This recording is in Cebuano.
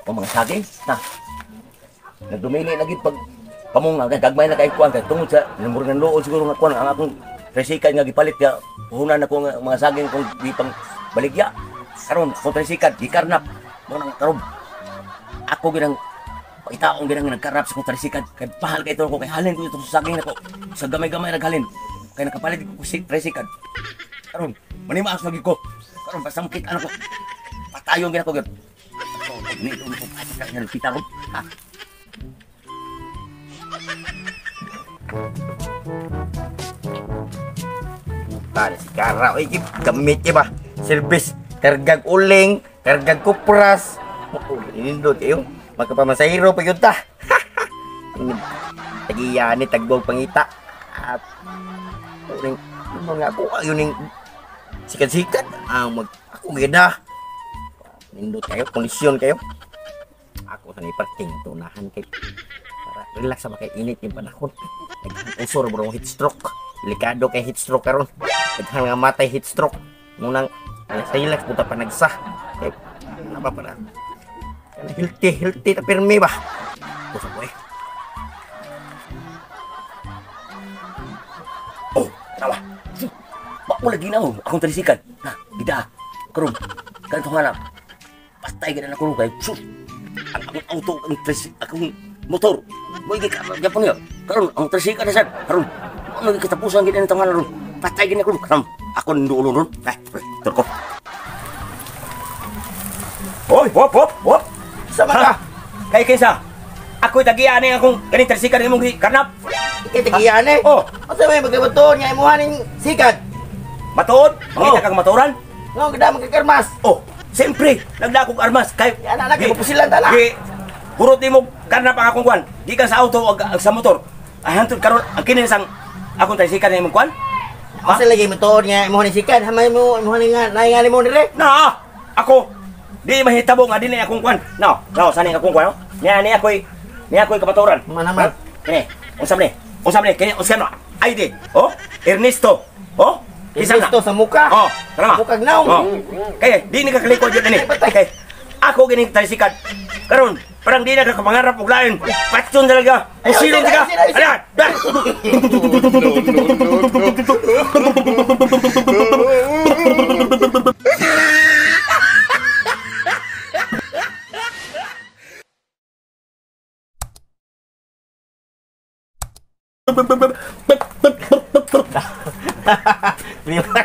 O mga saging, na. Nagdumili na gid pag pamunga kay gagmay na kay kuan kay tungod sa murag ng luod siguro nga kuan ang akong tricycle nga gipalit ya puhunan ako nga mga saging kung di pang baligya. Karon akong tricycle gikarnap mo nang karon ako ginang pagitaong ginang nagkarnap sa akong tricycle kay bahal kay ko kay halin ko ito sa saging nako sa gamay-gamay naghalin kay nakapalit ko si tricycle. Karon manimaas lagi ko. Karon basta makita nako patayon gina ko gyud. Ni ko kita ko. Ha. Puta si Kara, oy, gamit ba? Service, kargag uling, kargag kupras. Inindot kayo. Magkapamasahiro pa yun ta. Tagiyani, tagbog pangita. At, uling, mga ako, ayun yung sikat-sikat. Ah, mag, ako gina. Nindot kayo, kondisyon kayo. Ako sa ni parking, tunahan kay para relax sa kay init yung panahon. Nag-usor bro, heat stroke. Delikado kay heat stroke karon. Daghang nga matay heat stroke. Munang relax puta panagsa. Kay napa para. Kana healthy, healthy ta pirmi ba. Kusa ko eh. Oh, tawa. Ba mo lagi na oh, akong tricycle. Na, gida. Karon, kanto nga lang. Pastay gid na ko kay sus. Ang akong auto, ang akong motor. Mo gi ka gyapon niya. Karon ang tricycle na sad. Karon ano gi katapusan gid ang tangan ron. Patay gid ako karon. Ako ndulo ron. Eh, turko. Hoy, hop hop hop. Sama ka. Kay kinsa? Ako'y tagian ni akong kaning tricycle imong gikarnap. Ikay tagian eh. Oh, unsa may magkabuton nga imuha ning sikad? Matuod? Mangita kang maturan? Ngo gida magkakarmas. Oh, siyempre, nagdakog armas kay ana na kay pusilan ta na. Hurot nimo karnap ang akong kuan. Gikan sa auto ug sa motor. Ay hantod karon ang kini sang akong tricycle na imong kuan. Asa lagi motor nga imuha ning sikad, hamay mo imuha ning nga naingali mo dire. Na, ako di mahitabo nga dinhi akong kuan. No, no, sani akong kuan. Niya ni ako'y kamaturan. Manaman. Kini, unsa man ni? Unsa man ni? Kini unsa man? ID. Oh, Ernesto. Oh, Ernesto sa muka. Oh, tara. Mukag naong. Oh. Kay di ni kakalikod yun ini. Kay ako gini tricycle. Karon parang di na ka kapangarap og lain. Patyon talaga. Usilon ka. Ala. Lima.